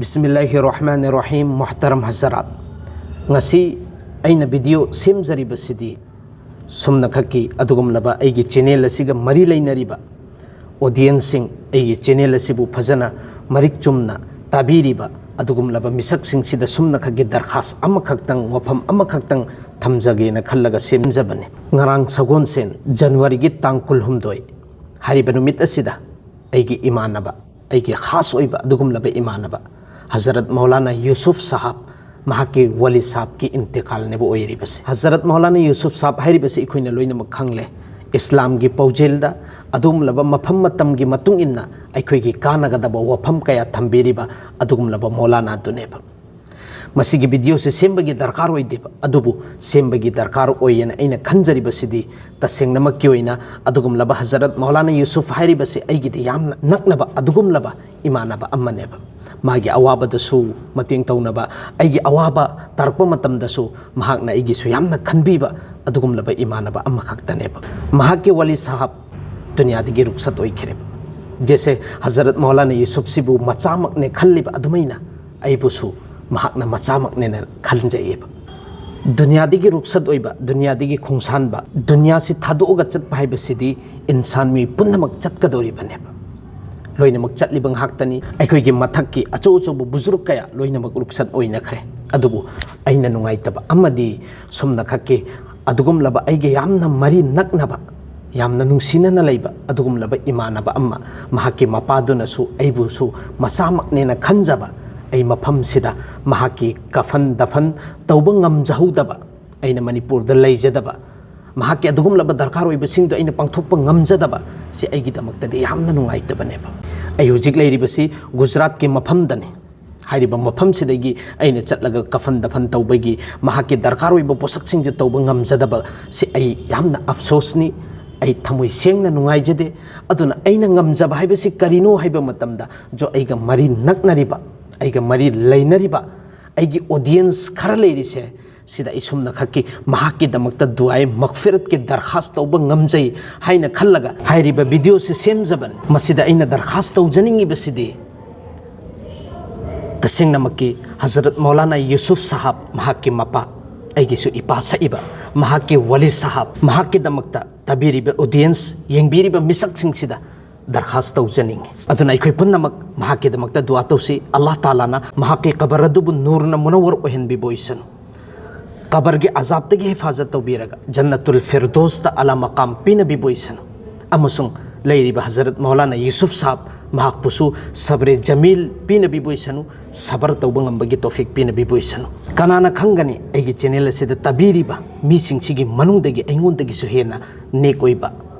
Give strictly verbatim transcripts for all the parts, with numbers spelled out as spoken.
ꯕꯤꯁꯃꯤꯜꯂꯥꯍꯤ ꯔꯍꯃꯥꯟ ꯔꯍꯤꯝ꯫ ꯃꯨꯍꯇꯔꯝ ꯍꯖꯔꯥꯠ, ꯉꯁꯤ ꯑꯩꯅ ꯚꯤꯗꯤꯑꯣ ꯁꯦꯝꯖꯔꯤꯕꯁꯤꯗꯤ ꯁꯨꯝꯅꯈꯛꯀꯤ ꯑꯗꯨꯒꯨꯝꯂꯕ ꯑꯩꯒꯤ ꯆꯦꯅꯦꯜ ꯑꯁꯤꯒ ꯃꯔꯤ ꯂꯩꯅꯔꯤꯕ ꯑꯣꯗꯤꯌꯦꯟꯁꯁꯤꯡ, ꯑꯩꯒꯤ ꯆꯦꯅꯦꯜ ꯑꯁꯤꯕꯨ ꯐꯖꯅ ꯃꯔꯤꯛ ꯆꯨꯝꯅ ꯇꯥꯕꯤꯔꯤꯕ ꯑꯗꯨꯒꯨꯝꯂꯕ ꯃꯤꯁꯛꯁꯤꯡꯁꯤꯗ ꯁꯨꯝꯅꯈꯛꯀꯤ ꯗꯔꯈꯥꯁ ꯑꯃꯈꯛꯇꯪ, ꯋꯥꯐꯝ ꯑꯃꯈꯛꯇꯪ ꯊꯝꯖꯒꯦꯅ ꯈꯜꯂꯒ ꯁꯦꯝꯖꯕꯅꯤ꯫ ꯉꯔꯥꯡ ꯁꯒꯣꯜꯁꯦꯟ, ꯖꯅꯋꯥꯔꯤꯒꯤ ꯇꯥꯡ ꯀꯨꯟꯍꯨꯝꯗꯣꯏ ꯍꯥꯏꯔꯤꯕ ꯅꯨꯃꯤꯠ ꯑꯁꯤꯗ ꯑꯩꯒꯤ ꯏꯃꯥꯟꯅꯕ, ꯑꯩꯒꯤ ꯈꯥꯁ ꯑꯣꯏꯕ ꯑꯗꯨꯒꯨꯝꯂꯕ ꯏꯃꯥꯟꯅꯕ ꯍꯖꯔꯠ ꯃꯧꯂꯥꯅꯥ ꯌꯨꯁꯨꯐ ꯁꯥꯍꯥꯕ, ꯃꯍꯥꯛꯀꯤ ꯋꯥꯂꯤ ꯁꯥꯍꯥꯕꯀꯤ ꯏꯟꯇꯤꯀꯥꯜꯅꯦꯕ ꯑꯣꯏꯔꯤꯕꯁꯦ꯫ ꯍꯖꯔꯠ ꯃꯧꯂꯥꯅꯥ ꯌꯨꯁꯨꯐ ꯁꯥꯍꯥꯕ ꯍꯥꯏꯔꯤꯕꯁꯤ ꯑꯩꯈꯣꯏꯅ ꯂꯣꯏꯅꯃꯛ ꯈꯪꯂꯦ꯫ ꯏꯁꯂꯥꯝꯒꯤ ꯄꯥꯎꯖꯦꯜꯗ ꯑꯗꯨꯒꯨꯝꯂꯕ ꯃꯐꯝ ꯃꯇꯝꯒꯤ ꯃꯇꯨꯡ ꯏꯟꯅ ꯑꯩꯈꯣꯏꯒꯤ ꯀꯥꯟꯅꯒꯗꯕ ꯋꯥꯐꯝ ꯀꯌꯥ ꯊꯝꯕꯤꯔꯤꯕ ꯑꯗꯨꯒꯨꯝꯂꯕ ꯃꯧꯂꯥꯅꯥꯗꯨꯅꯦꯕ꯫ ꯃꯁꯤꯒꯤ ꯚꯤꯗꯤꯑꯣꯁꯦ ꯁꯦꯝꯕꯒꯤ ꯗꯔꯀꯥꯔ ꯑꯣꯏꯗꯦꯕ, ꯑꯗꯨꯕꯨ ꯁꯦꯝꯕꯒꯤ ꯗꯔꯀꯥꯔ ꯑꯣꯏꯌꯦꯅ ꯑꯩꯅ ꯈꯟꯖꯔꯤꯕꯁꯤꯗꯤ ꯇꯁꯦꯡꯅꯃꯛꯀꯤ ꯑꯣꯏꯅ ꯑꯗꯨꯒꯨꯝꯂꯕ ꯍꯖꯔꯠ ꯃꯧꯂꯥꯅꯥ ꯌꯨꯁꯨꯐ ꯍꯥꯏꯔꯤꯕꯁꯤ ꯑꯩꯒꯤꯗꯤ ꯌꯥꯝꯅ ꯅꯛꯅꯕ ꯑꯗꯨꯒꯨꯝꯂꯕ ꯏꯃꯥꯟꯅꯕ ꯑꯃꯅꯦꯕ꯫ ꯃꯥꯒꯤ ꯑꯋꯥꯕꯗꯁꯨ ꯃꯇꯦꯡ ꯇꯧꯅꯕ, ꯑꯩꯒꯤ ꯑꯋꯥꯕ ꯇꯥꯔꯛꯄ ꯃꯇꯝꯗꯁꯨ ꯃꯍꯥꯛꯅ ꯑꯩꯒꯤꯁꯨ ꯌꯥꯝꯅ ꯈꯟꯕꯤꯕ ꯑꯗꯨꯒꯨꯝꯂꯕ ꯏꯃꯥꯟꯅꯕ ꯑꯃꯈꯛꯇꯅꯦꯕ꯫ ꯃꯍꯥꯛꯀꯤ ꯋꯥꯂꯤ ꯁꯥꯍꯥꯕ ꯗꯨꯅꯤꯌꯥꯗꯒꯤ ꯔꯨꯛꯁꯠ ꯑꯣꯏꯈ꯭ꯔꯦꯕ꯫ ꯖꯦꯁꯦ ꯍꯖꯔꯠ ꯃꯧꯂꯥꯅꯥ ꯌꯨꯁꯨꯐꯁꯤꯕꯨ ꯃꯆꯥꯃꯛꯅꯦ ꯈꯜꯂꯤꯕ ꯑꯗꯨꯃꯥꯏꯅ ꯑꯩꯕꯨꯁꯨ ꯃꯍꯥꯛꯅ ꯃꯆꯥꯃꯛꯅꯦꯅ ꯈꯟꯖꯩꯌꯦꯕ꯫ ꯗꯨꯅꯤꯌꯥꯗꯒꯤ ꯔꯨꯛꯁꯠ ꯑꯣꯏꯕ, ꯗꯨꯅꯤꯌꯥꯗꯒꯤ ꯈꯣꯡꯁꯥꯟꯕ, ꯗꯨꯅꯤꯌꯥꯁꯤ ꯊꯥꯗꯣꯛꯑꯒ ꯆꯠꯄ ꯍꯥꯏꯕꯁꯤꯗꯤ ꯏꯟꯁꯥꯟ ꯃꯤ ꯄꯨꯝꯅꯃꯛ ꯆꯠꯀꯗꯧꯔꯤꯕꯅꯦꯕ꯫ ꯂꯣꯏꯅꯃꯛ ꯆꯠꯂꯤꯕ ꯉꯥꯛꯇꯅꯤ꯫ ꯑꯩꯈꯣꯏꯒꯤ ꯃꯊꯛꯀꯤ ꯑꯆꯧ ꯑꯆꯧꯕ ꯕꯨꯖꯨꯔꯨꯛ ꯀꯌꯥ ꯂꯣꯏꯅꯃꯛ ꯔꯨꯛꯁꯠ ꯑꯣꯏꯅꯈ꯭ꯔꯦ꯫ ꯑꯗꯨꯕꯨ ꯑꯩꯅ ꯅꯨꯡꯉꯥꯏꯇꯕ ꯑꯃꯗꯤ ꯁꯨꯝꯅꯈꯛꯀꯤ ꯑꯗꯨꯒꯨꯝꯂꯕ ꯑꯩꯒ ꯌꯥꯝꯅ ꯃꯔꯤ ꯅꯛꯅꯕ, ꯌꯥꯝꯅ ꯅꯨꯡꯁꯤꯅꯅ ꯂꯩꯕ ꯑꯗꯨꯒꯨꯝꯂꯕ ꯏꯃꯥꯟꯅꯕ ꯑꯃ, ꯃꯍꯥꯛꯀꯤ ꯃꯄꯥꯗꯨꯅꯁꯨ ꯑꯩꯕꯨꯁꯨ ꯃꯆꯥꯃꯛꯅꯦꯅ ꯈꯟꯖꯕ, ꯑꯩ ꯃꯐꯝꯁꯤꯗ ꯃꯍꯥꯛꯀꯤ ꯀꯐꯟ ꯗꯐꯟ ꯇꯧꯕ ꯉꯝꯖꯍꯧꯗꯕ, ꯑꯩꯅ ꯃꯅꯤꯄꯨꯔꯗ ꯂꯩꯖꯗꯕ, ꯃꯍꯥꯛꯀꯤ ꯑꯗꯨꯒꯨꯝꯂꯕ ꯗꯔꯀꯥꯔ ꯑꯣꯏꯕꯁꯤꯡꯗꯣ ꯑꯩꯅ ꯄꯥꯡꯊꯣꯛꯄ ꯉꯝꯖꯗꯕ, ꯁꯤ ꯑꯩꯒꯤꯗꯃꯛꯇꯗꯤ ꯌꯥꯝꯅ ꯅꯨꯡꯉꯥꯏꯇꯕꯅꯦꯕ꯫ ꯑꯩ ꯍꯧꯖꯤꯛ ꯂꯩꯔꯤꯕꯁꯤ ꯒꯨꯖꯔꯥꯠꯀꯤ ꯃꯐꯝꯗꯅꯤ꯫ ꯍꯥꯏꯔꯤꯕ ꯃꯐꯝꯁꯤꯗꯒꯤ ꯑꯩꯅ ꯆꯠꯂꯒ ꯀꯐꯟ ꯗꯐꯟ ꯇꯧꯕꯒꯤ, ꯃꯍꯥꯛꯀꯤ ꯗꯔꯀꯥꯔ ꯑꯣꯏꯕ ꯄꯣꯠꯁꯛꯁꯤꯡꯁꯦ ꯇꯧꯕ ꯉꯝꯖꯗꯕ, ꯁꯤ ꯑꯩ ꯌꯥꯝꯅ ꯑꯐꯁꯣꯁꯅꯤ꯫ ꯑꯩ ꯊꯃꯣꯏ ꯁꯦꯡꯅ ꯅꯨꯡꯉꯥꯏꯖꯗꯦ꯫ ꯑꯗꯨꯅ ꯑꯩꯅ ꯉꯝꯖꯕ ꯍꯥꯏꯕꯁꯤ ꯀꯔꯤꯅꯣ ꯍꯥꯏꯕ ꯃꯇꯝꯗ, ꯖꯣ ꯑꯩꯒ ꯃꯔꯤ ꯅꯛꯅꯔꯤꯕ, ꯑꯩꯒ ꯃꯔꯤ ꯂꯩꯅꯔꯤꯕ ꯑꯩꯒꯤ ꯑꯣꯗꯤꯌꯦꯟꯁ ꯈꯔ ꯂꯩꯔꯤꯁꯦ, ꯁꯤꯗ ꯑꯩ ꯁꯨꯝꯅꯈꯛꯀꯤ ꯃꯍꯥꯛꯀꯤꯗꯃꯛꯇ ꯗꯨꯑꯥꯏ ꯃꯒꯐꯤꯔꯠꯀꯤ ꯗꯔꯈꯥꯁ ꯇꯧꯕ ꯉꯝꯖꯩ ꯍꯥꯏꯅ ꯈꯜꯂꯒ ꯍꯥꯏꯔꯤꯕ ꯚꯤꯗꯤꯑꯣꯁꯤ ꯁꯦꯝꯖꯕꯅꯤ꯫ ꯃꯁꯤꯗ ꯑꯩꯅ ꯗꯔꯈꯥꯁ ꯇꯧꯖꯅꯤꯡꯉꯤꯕꯁꯤꯗꯤ, ꯇꯁꯦꯡꯅꯃꯛꯀꯤ ꯍꯖꯔꯠ ꯃꯧꯂꯥꯅꯥ ꯌꯨꯁꯨꯐ ꯁꯥꯍꯥꯕ, ꯃꯍꯥꯛꯀꯤ ꯃꯄꯥ, ꯑꯩꯒꯤꯁꯨ ꯏꯄꯥ ꯁꯛꯏꯕ, ꯃꯍꯥꯛꯀꯤ ꯋꯥꯂꯤ ꯁꯥꯍꯥꯕ, ꯃꯍꯥꯛꯀꯤꯗꯃꯛꯇ ꯇꯥꯕꯤꯔꯤꯕ audience, ꯌꯦꯡꯕꯤꯔꯤꯕ ꯃꯤꯁꯛꯁꯤꯡꯁꯤꯗ ꯗꯔꯈꯥꯁ ꯇꯧꯖꯅꯤꯡꯉꯤ꯫ ꯑꯗꯨꯅ ꯑꯩꯈꯣꯏ ꯄꯨꯝꯅꯃꯛ ꯃꯍꯥꯛꯀꯤꯗꯃꯛꯇ ꯗꯨꯋꯥ ꯇꯧꯁꯤ꯫ ꯑꯜꯂꯥꯍ ꯇꯥꯂꯥꯅ ꯃꯍꯥꯛꯀꯤ ꯀꯕꯔ ꯑꯗꯨꯕꯨ ꯅꯨꯔꯅ ꯃꯨꯅꯧꯋꯔ ꯑꯣꯏꯍꯟꯕꯤꯕ ꯑꯣꯏꯁꯅꯨ꯫ ꯀꯕꯔꯒꯤ ꯑꯖꯥꯕꯇꯒꯤ ꯍꯤꯐꯥꯖꯠ ꯇꯧꯕꯤꯔꯒ ꯖꯟꯅꯇꯨꯜ ꯐꯤꯔꯗꯣꯁꯇ ꯑꯂꯥ ꯃꯀꯥꯝ ꯄꯤꯅꯕꯤꯕ ꯑꯣꯏꯁꯅꯨ꯫ ꯑꯃꯁꯨꯡ ꯂꯩꯔꯤꯕ ꯍꯖꯔꯠ ꯃꯧꯂꯥꯅꯥ ꯌꯨꯁꯨꯐ ꯁꯥꯍꯕ, ꯃꯍꯥꯛꯄꯨꯁꯨ ꯁꯕꯔꯦ ꯖꯃꯤꯜ ꯄꯤꯅꯕꯤꯕ ꯑꯣꯏꯁꯅꯨ, ꯁꯕꯔ ꯇꯧꯕ ꯉꯝꯕꯒꯤ ꯇꯣꯐꯤꯛ ꯄꯤꯅꯕꯤꯕ ꯑꯣꯏꯁꯅꯨ꯫ ꯀꯅꯥꯅ ꯈꯪꯒꯅꯤ, ꯑꯩꯒꯤ ꯆꯦꯅꯦꯜ ꯑꯁꯤꯗ ꯇꯥꯕꯤꯔꯤꯕ ꯃꯤꯁꯤꯡꯁꯤꯒꯤ ꯃꯅꯨꯡꯗꯒꯤ ꯑꯩꯉꯣꯟꯗꯒꯤꯁꯨ ꯍꯦꯟꯅ ꯅꯦꯛ ꯑꯣꯏꯕ,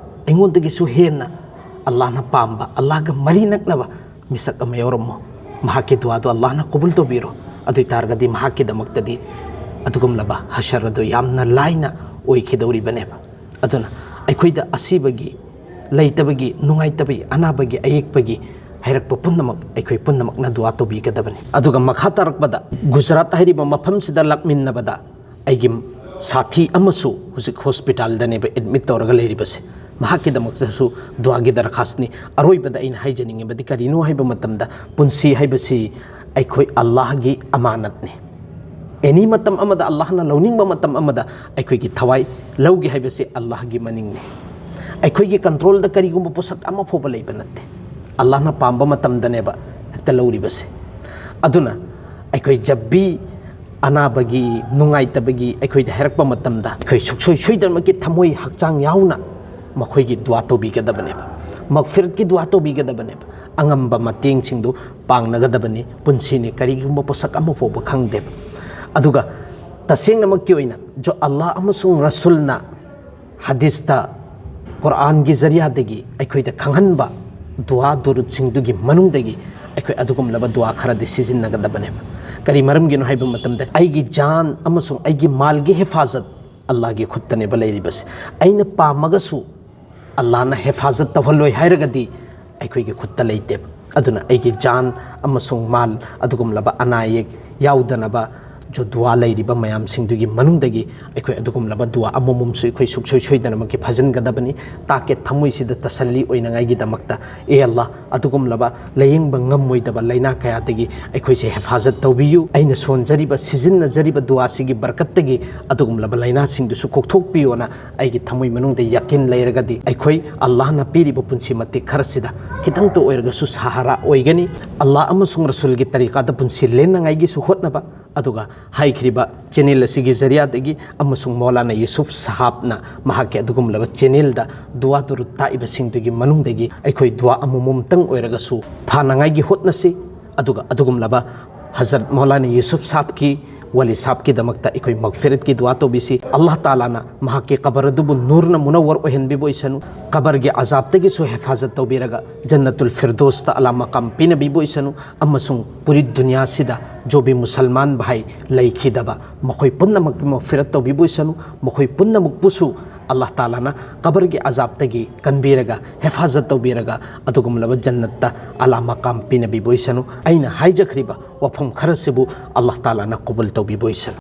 ꯑꯩꯉꯣꯟꯗꯒꯤꯁꯨ ꯍꯦꯟꯅ ꯑꯜꯂꯥꯍꯅ ꯄꯥꯝꯕ, ꯑꯜꯂꯥꯍꯒ ꯃꯔꯤ ꯅꯛꯅꯕ ꯃꯤꯁꯛ ꯑꯃ ꯌꯥꯎꯔꯝꯃꯣ꯫ ꯃꯍꯥꯛꯀꯤ ꯗꯨꯋꯥꯗꯣ ꯑꯜꯂꯥꯍꯅ ꯀꯕꯨꯜ ꯇꯧꯕꯤꯔꯣ꯫ ꯑꯗꯨ ꯑꯣꯏ ꯇꯥꯔꯒꯗꯤ ꯃꯍꯥꯛꯀꯤꯗꯃꯛꯇꯗꯤ ꯑꯗꯨꯒꯨꯝꯂꯕ ꯍꯁꯔ ꯑꯗꯨ ꯌꯥꯝꯅ ꯂꯥꯏꯅ ꯑꯣꯏꯈꯤꯗꯧꯔꯤꯕꯅꯦꯕ꯫ ꯑꯗꯨꯅ ꯑꯩꯈꯣꯏꯗ ꯑꯁꯤꯕꯒꯤ, ꯂꯩꯇꯕꯒꯤ, ꯅꯨꯡꯉꯥꯏꯇꯕꯒꯤ, ꯑꯅꯥꯕꯒꯤ, ꯑꯌꯦꯛꯄꯒꯤ ꯍꯥꯏꯔꯛꯄ ꯄꯨꯝꯅꯃꯛ ꯑꯩꯈꯣꯏ ꯄꯨꯝꯅꯃꯛꯅ ꯗꯨꯋꯥ ꯇꯧꯕꯤꯒꯗꯕꯅꯤ꯫ ꯑꯗꯨꯒ ꯃꯈꯥ ꯇꯥꯔꯛꯄꯗ ꯒꯨꯖꯔꯥꯠ ꯍꯥꯏꯔꯤꯕ ꯃꯐꯝꯁꯤꯗ ꯂꯥꯛꯃꯤꯟꯅꯕꯗ ꯑꯩꯒꯤ ꯁꯥꯊꯤ ꯑꯃꯁꯨ ꯍꯧꯖꯤꯛ ꯍꯣꯁꯄꯤꯇꯥꯜꯗꯅꯦꯕ ꯑꯦꯗꯃꯤꯠ ꯇꯧꯔꯒ ꯂꯩꯔꯤꯕꯁꯦ꯫ ꯃꯍꯥꯛꯀꯤꯗꯃꯛꯇꯁꯨ ꯗꯨꯋꯥꯒꯤ ꯗꯔꯈꯥꯁꯅꯤ꯫ ꯑꯔꯣꯏꯕꯗ ꯑꯩꯅ ꯍꯥꯏꯖꯅꯤꯡꯉꯤꯕꯗꯤ ꯀꯔꯤꯅꯣ ꯍꯥꯏꯕ ꯃꯇꯝꯗ, ꯄꯨꯟꯁꯤ ꯍꯥꯏꯕꯁꯤ ꯑꯩꯈꯣꯏ ꯑꯜꯂꯥꯍꯒꯤ ꯑꯃꯥꯅꯠꯅꯤ꯫ ꯑꯦꯅꯤ ꯃꯇꯝ ꯑꯃꯗ, ꯑꯜꯂꯥꯍꯅ ꯂꯧꯅꯤꯡꯕ ꯃꯇꯝ ꯑꯃꯗ ꯑꯩꯈꯣꯏꯒꯤ ꯊꯋꯥꯏ ꯂꯧꯒꯦ ꯍꯥꯏꯕꯁꯤ ꯑꯜꯂꯥꯍꯒꯤ ꯃꯅꯤꯡꯅꯤ꯫ ꯑꯩꯈꯣꯏꯒꯤ ꯀꯟꯇ꯭ꯔꯣꯜꯗ ꯀꯔꯤꯒꯨꯝꯕ ꯄꯣꯠꯁꯛ ꯑꯃ ꯐꯥꯎꯕ ꯂꯩꯕ ꯅꯠꯇꯦ꯫ ꯑꯜꯂꯥꯍꯅ ꯄꯥꯝꯕ ꯃꯇꯝꯗꯅꯦꯕ ꯍꯦꯛꯇ ꯂꯧꯔꯤꯕꯁꯦ꯫ ꯑꯗꯨꯅ ꯑꯩꯈꯣꯏ ꯖꯕꯤ ꯑꯅꯥꯕꯒꯤ, ꯅꯨꯡꯉꯥꯏꯇꯕꯒꯤ ꯑꯩꯈꯣꯏꯗ ꯍꯥꯏꯔꯛꯄ ꯃꯇꯝꯗ, ꯑꯩꯈꯣꯏ ꯁꯨꯛꯁꯣꯏ ꯁꯣꯏꯗꯅꯃꯛꯀꯤ ꯊꯃꯣꯏ ꯍꯛꯆꯥꯡ ꯌꯥꯎꯅ ꯃꯈꯣꯏꯒꯤ ꯗꯨꯋꯥ ꯇꯧꯕꯤꯒꯗꯕꯅꯦꯕ, ꯃꯒꯐꯤꯔꯠꯀꯤ ꯗꯨꯋꯥ ꯇꯧꯕꯤꯒꯗꯕꯅꯦꯕ, ꯑꯉꯝꯕ ꯃꯇꯦꯡꯁꯤꯡꯗꯨ ꯄꯥꯡꯅꯒꯗꯕꯅꯤ꯫ ꯄꯨꯟꯁꯤꯅꯤ ꯀꯔꯤꯒꯨꯝꯕ ꯄꯣꯠꯁꯛ ꯑꯃ ꯐꯥꯎꯕ ꯈꯪꯗꯦꯕ꯫ ꯑꯗꯨꯒ ꯇꯁꯦꯡꯅꯃꯛꯀꯤ ꯑꯣꯏꯅ ꯖꯣ ꯑꯜꯂꯥꯍ ꯑꯃꯁꯨꯡ ꯔꯁꯨꯜꯅ ꯍꯗꯤꯁꯇ, ꯀꯨꯔꯥꯟꯒꯤ ꯖꯔꯤꯌꯥꯗꯒꯤ ꯑꯩꯈꯣꯏꯗ ꯈꯪꯍꯟꯕ ꯗꯨꯋꯥ ꯗꯨꯔꯨꯗꯁꯤꯡꯗꯨꯒꯤ ꯃꯅꯨꯡꯗꯒꯤ ꯑꯩꯈꯣꯏ ꯑꯗꯨꯒꯨꯝꯂꯕ ꯗꯨꯋꯥ ꯈꯔꯗꯤ ꯁꯤꯖꯤꯟꯅꯒꯗꯕꯅꯦꯕ꯫ ꯀꯔꯤ ꯃꯔꯝꯒꯤꯅꯣ ꯍꯥꯏꯕ ꯃꯇꯝꯗ, ꯑꯩꯒꯤ ꯖꯥꯟ ꯑꯃꯁꯨꯡ ꯑꯩꯒꯤ ꯃꯥꯜꯒꯤ ꯍꯤꯐꯥꯖꯠ ꯑꯜꯂꯥꯍꯒꯤ ꯈꯨꯠꯇꯅꯦꯕ ꯂꯩꯔꯤꯕꯁꯦ꯫ ꯑꯩꯅ ꯄꯥꯝꯃꯒꯁꯨ ꯑꯜꯂꯥꯍꯅ ꯍꯤꯐꯥꯖꯠ ꯇꯧꯍꯜꯂꯣꯏ ꯍꯥꯏꯔꯒꯗꯤ ꯑꯩꯈꯣꯏꯒꯤ ꯈꯨꯠꯇ ꯂꯩꯇꯦꯕ꯫ ꯑꯗꯨꯅ ꯑꯩꯒꯤ ꯖꯥꯟ ꯑꯃꯁꯨꯡ ꯃꯥꯜ ꯑꯗꯨꯒꯨꯝꯂꯕ ꯑꯅꯥ ꯑꯌꯦꯛ ꯌꯥꯎꯗꯅꯕ ꯆꯣ ꯗꯨꯋꯥ ꯂꯩꯔꯤꯕ ꯃꯌꯥꯝꯁꯤꯡꯗꯨꯒꯤ ꯃꯅꯨꯡꯗꯒꯤ ꯑꯩꯈꯣꯏ ꯑꯗꯨꯒꯨꯝꯂꯕ ꯗꯨꯋꯥ ꯑꯃꯃꯝꯁꯨ ꯑꯩꯈꯣꯏ ꯁꯨꯡꯁꯣꯏ ꯁꯣꯏꯗꯅꯃꯛꯀꯤ ꯐꯥꯖꯤꯟꯒꯗꯕꯅꯤ꯫ ꯇꯥꯛꯀꯦ ꯊꯃꯣꯏꯁꯤꯗ ꯇꯁꯜꯂꯤ ꯑꯣꯏꯅꯉꯥꯏꯒꯤꯗꯃꯛꯇ, ꯑꯦ ꯑꯜꯂꯥ, ꯑꯗꯨꯒꯨꯝꯂꯕ ꯂꯥꯌꯦꯡꯕ ꯉꯝꯃꯣꯏꯗꯕ ꯂꯥꯏꯅꯥ ꯀꯌꯥꯗꯒꯤ ꯑꯩꯈꯣꯏꯁꯦ ꯍꯦꯐꯥꯖꯠ ꯇꯧꯕꯤꯌꯨ꯫ ꯑꯩꯅ ꯁꯣꯟꯖꯔꯤꯕ, ꯁꯤꯖꯤꯟꯅꯖꯔꯤꯕ ꯗꯨꯋꯥꯁꯤꯒꯤ ꯕꯔꯀꯠꯇꯒꯤ ꯑꯗꯨꯒꯨꯝꯂꯕ ꯂꯥꯏꯅꯥꯁꯤꯡꯗꯨꯁꯨ ꯀꯣꯛꯊꯣꯛꯄꯤꯌꯣꯅ ꯑꯩꯒꯤ ꯊꯃꯣꯏ ꯃꯅꯨꯡꯗ ꯌꯥꯀꯤꯟ ꯂꯩꯔꯒꯗꯤ, ꯑꯩꯈꯣꯏ ꯑꯜꯂꯥꯍꯅ ꯄꯤꯔꯤꯕ ꯄꯨꯟꯁꯤ ꯃꯇꯦꯛ ꯈꯔꯁꯤꯗ ꯈꯤꯇꯪꯇ ꯑꯣꯏꯔꯒꯁꯨ ꯁꯍꯥꯔꯥ ꯑꯣꯏꯒꯅꯤ꯫ ꯑꯜꯂꯥꯍ ꯑꯃꯁꯨꯡ ꯔꯁꯨꯜꯒꯤ ꯇꯔꯤꯀꯥꯗ ꯄꯨꯟꯁꯤ ꯂꯦꯟꯅꯉꯥꯏꯒꯤꯁꯨ ꯍꯣꯠꯅꯕ, ꯑꯗꯨꯒ ꯍꯥꯏꯈ꯭ꯔꯤꯕ ꯆꯦꯅꯦꯜ ꯑꯁꯤꯒꯤ ꯖꯔꯤꯌꯥꯗꯒꯤ ꯑꯃꯁꯨꯡ ꯃꯧꯂꯥꯅꯥ ꯌꯨꯁꯨꯐ ꯁꯍꯥꯕꯅ ꯃꯍꯥꯛꯀꯤ ꯑꯗꯨꯒꯨꯝꯂꯕ ꯆꯦꯅꯦꯜꯗ ꯗꯨꯋꯥ ꯗꯨꯔꯨꯗ ꯇꯥꯛꯏꯕꯁꯤꯡꯗꯨꯒꯤ ꯃꯅꯨꯡꯗꯒꯤ ꯑꯩꯈꯣꯏ ꯗꯨꯋꯥ ꯑꯃꯃꯝꯇꯪ ꯑꯣꯏꯔꯒꯁꯨ ꯐꯥꯅꯉꯥꯏꯒꯤ ꯍꯣꯠꯅꯁꯤ꯫ ꯑꯗꯨꯒ ꯑꯗꯨꯒꯨꯝꯂꯕ ꯍꯖꯔꯠ ꯃꯧꯂꯥꯅꯥ ꯌꯨꯁꯨꯐ ꯁꯥꯍꯕꯀꯤ, ꯋꯥꯂꯤ ꯁꯥꯍꯕꯀꯤꯗꯃꯛꯇ ꯑꯩꯈꯣꯏ ꯃꯒꯐꯤꯔꯠꯀꯤ ꯗꯨꯋꯥ ꯇꯧꯕꯤꯁꯤ꯫ ꯑꯜꯂꯥꯍ ꯇꯥꯂꯥꯅ ꯃꯍꯥꯛꯀꯤ ꯀꯕꯔ ꯑꯗꯨꯕꯨ ꯅꯨꯔꯅ ꯃꯨꯅꯧꯋꯔ ꯑꯣꯏꯍꯟꯕꯤꯕ ꯑꯣꯏꯁꯅꯨ, ꯀꯕꯔꯒꯤ ꯑꯖꯥꯕꯇꯒꯤꯁꯨ ꯍꯦꯐꯥꯖꯠ ꯇꯧꯕꯤꯔꯒ ꯖꯟꯅꯇꯨꯜ ꯐꯤꯔꯗꯣꯁꯇ ꯑꯂꯥ ꯃꯀꯥꯝ ꯄꯤꯅꯕꯤꯕ ꯑꯣꯏꯁꯅꯨ, ꯑꯃꯁꯨꯡ ꯄꯨꯔꯤ ꯗꯨꯅꯤꯌꯥꯁꯤꯗ ꯖꯣ ꯚꯤ ꯃꯨꯁꯜꯃꯥꯟ ꯚꯥꯏ ꯂꯩꯈꯤꯗꯕ ꯃꯈꯣꯏ ꯄꯨꯝꯅꯃꯛꯀꯤ ꯃꯒꯐꯤꯔꯠ ꯇꯧꯕꯤꯕ ꯑꯣꯏꯁꯅꯨ꯫ ꯃꯈꯣꯏ ꯄꯨꯝꯅꯃꯛꯄꯨꯁꯨ ꯑꯜꯂꯥꯍ ꯇꯥꯂꯥꯅ ꯀꯕꯔꯒꯤ ꯑꯖꯥꯕꯇꯒꯤ ꯀꯟꯕꯤꯔꯒ, ꯍꯦꯐꯥꯖꯠ ꯇꯧꯕꯤꯔꯒ, ꯑꯗꯨꯒꯨꯝꯂꯕ ꯖꯟꯅꯠꯇ ꯑꯂꯥ ꯃꯀꯥꯝ ꯄꯤꯅꯕꯤꯕ ꯑꯣꯏꯁꯅꯨ꯫ ꯑꯩꯅ ꯍꯥꯏꯖꯈ꯭ꯔꯤꯕ ꯋꯥꯐꯝ ꯈꯔꯁꯤꯕꯨ ꯑꯜꯂꯥꯍ ꯇꯥꯂꯥꯅ ꯀꯕꯨꯜ ꯇꯧꯕꯤꯕ ꯑꯣꯏꯁꯅꯨ꯫